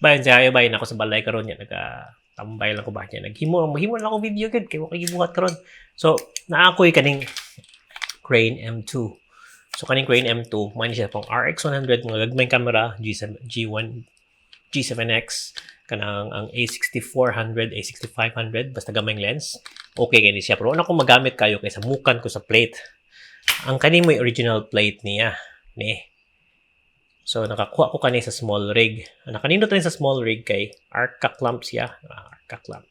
Bayan siya bayan ako sa balay karon niya, naga tambay lang ko ba niya. Naghimo, mahimo lang ako video gud kay wa kay gibuhat karon. So, naa ko'y kaning Crane M2. So kaning Crane M2, man siya pang RX100, mga gagmay camera, G7, G1, G7X, kanang ang A6400, A6500, basta gamay lens. Okay kay ni siya. Pero una ko magamit kayo kay samukan ko sa plate. Ang kani mo original plate niya. Ni. So nakakuha ko kani sa SmallRig. Ang nakanindot rin sa SmallRig kay Arca clamp siya. Ah, Arca clamp.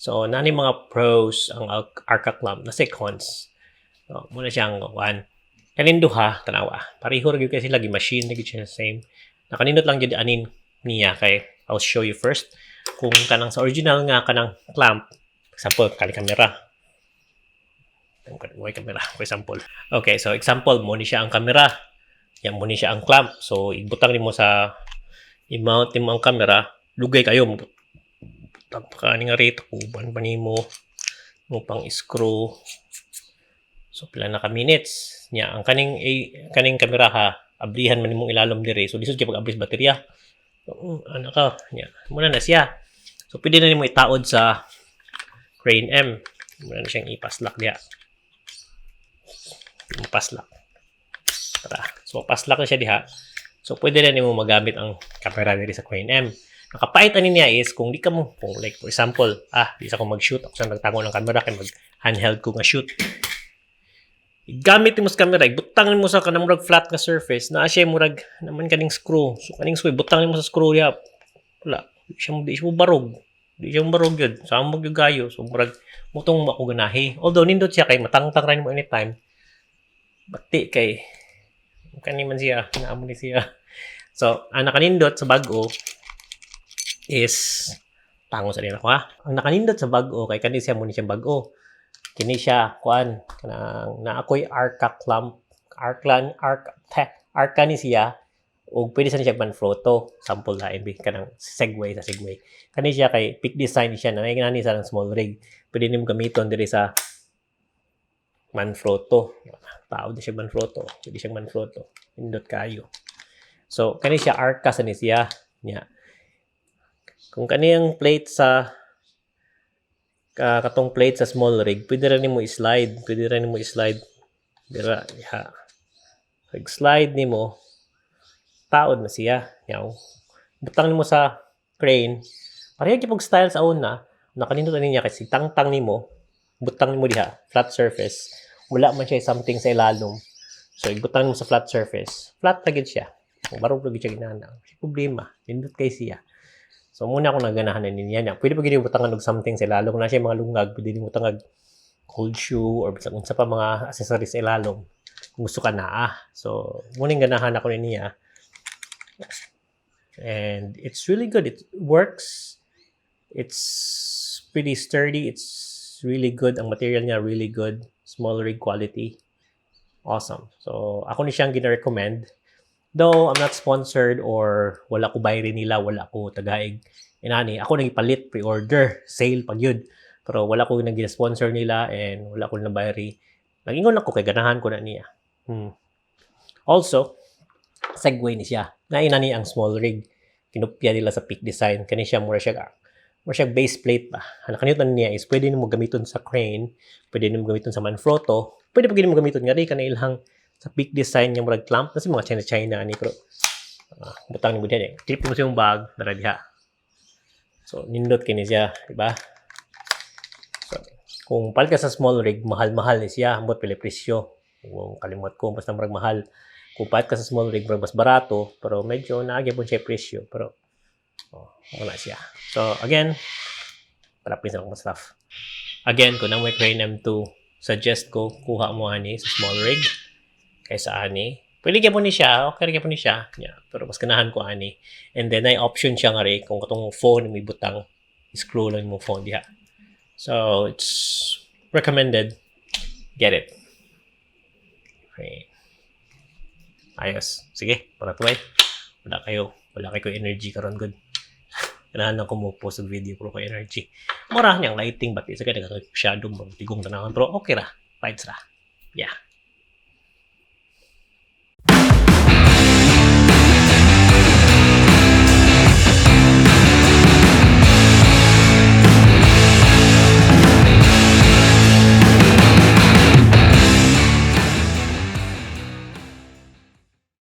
So nani mga pros ang Arca clamp, na cons. So, muna siyang kuan. Kanin duha, tanawa. Pareho ra gyud kay sila, gi-machine na gyud siya same. Nakanindot lang gyud anin niya kay I'll show you first. Kung kanang sa original nga kanang clamp, example, kani camera. Way camera, for example. Okay, so example, mo ni siya ang camera. Yan mo ni siya ang clamp. So ibutang nimo sa i-mount nimo ang camera, lugay kayo mo pa ni nga rate kuban pa nimo mo pang screw. So pila na ka minutes niya ang kaning kaning kamera ha, ablihan man nimong ilalom dire. So lisod kay pag-ablis baterya. So, ano ka niya. Muna na siya. So pwede na nimo itaod sa Crane M. Muna na siyang ipaslak diha. Paslak. Tara. So paslak na siya diha. So pwede na nimo magamit ang camera diri sa Crane M. Nakapait ani niya is kung di ka mo, kung like for example, di sa ko mag-shoot, ako sa nagtango ng camera kay mag handheld ko nga shoot. Gamit mo sa camera, ibutang nimo sa kanang murag flat nga surface, naa siya murag naman kaning screw. So kaning screw, ibutang nimo sa screw diha. Wala, di siya mo barog. Di siya mo barog yun. Samog yung gayo. So murag mutong ako ganahi. Although nindot siya kay matangtang ra nimo anytime. Bati kay kani man siya, naamo ni siya. So, ang nakanindot sa bag-o is tango sa din ako ha. Ang nakanindot sa bag-o kay kani siya mo ni siyang bag-o. Kini siya kuan kanang naa ko'y Arca clamp, Arclan Arc te, Arca ni siya ug pwede sa ni siya Manfrotto sample la MB kanang segue sa segue. Kani siya kay Peak Design ni siya na nani sa SmallRig. Pwede nimo gamiton diri sa Manfrotto. Tao di siya Manfrotto. Pwede siyang Manfrotto. Nindot kayo. So kani siya Arca sa ni siya nya. Kung kaniyang plate sa katong plate sa SmallRig, pwede ra nimo i-slide, pwede ra nimo i-slide dira diha. Pag slide nimo, taod na siya. Yaw. Butang nimo sa Crane. Pareha gyud style sa una, nakanindot ani niya kasi tangtang nimo, butang nimo diha, flat surface. Wala man siya something sa ilalom. So ibutang mo sa flat surface, flat ra gyud siya. Barog ra gyud siya ginana. Siya problema, nindot kay siya. So muna ako naganahan ni niya niya. Pwede pa gid butangan og something sa ilalom. Kung na siya mga lungag, pwede nimo butangag cold shoe or bisag unsa pa mga accessories sa ilalom kung gusto ka naa. So muning ganahan ako ni niya. And it's really good. It works. It's pretty sturdy. It's really good. Ang material niya really good. SmallRig quality. Awesome. So ako ni siyang gina-recommend. Though I'm not sponsored or wala ko bayri nila, wala ko tagaig inani. Ako nang ipalit pre-order, sale pag yun. Pero wala ko nang sponsor nila and wala ko na bayri. Nagingon ako kay ganahan ko na niya. Also, segue ni siya. Naina ni ang SmallRig. Kinopya nila sa Peak Design. Kani siya mura siya base plate ba. Ang nakaniutan niya is pwede nimo gamiton sa Crane, pwede nimo gamiton sa Manfrotto, pwede pa nimo gamiton nga rin kanang ilang sa Peak Design nga murag clamp kasi mga China China ani, pero butang nimo diha eh. Clip mo sa imong bag dara diha. So nindot kini siya, di ba? So kung palit ka sa SmallRig, mahal-mahal ni siya, ambot pila presyo. Kung kalimot ko, basta murag mahal. Kung palit ka sa SmallRig, murag mas barato, pero medyo naa gyapon siya presyo, pero oh, wala siya. So again, para please akong stuff. Again, kung nang may Crane M2, suggest ko kuha mo ani sa SmallRig kaysa ani. Pwede gyapon ni siya, okay gyapon ni siya. Yeah, pero mas ganahan ko ani. And then ay option siya nga rin kung katong phone may butang, screw lang mo phone diha. So it's recommended. Get it. Okay. Ayos. Sige, para tuway. Wala kayo energy karon good. Ganahan lang ko mo post og video pero ko energy. Mura niyang lighting but isa ka masyado mo tigong tanawon pero okay ra. Vibes ra. Yeah.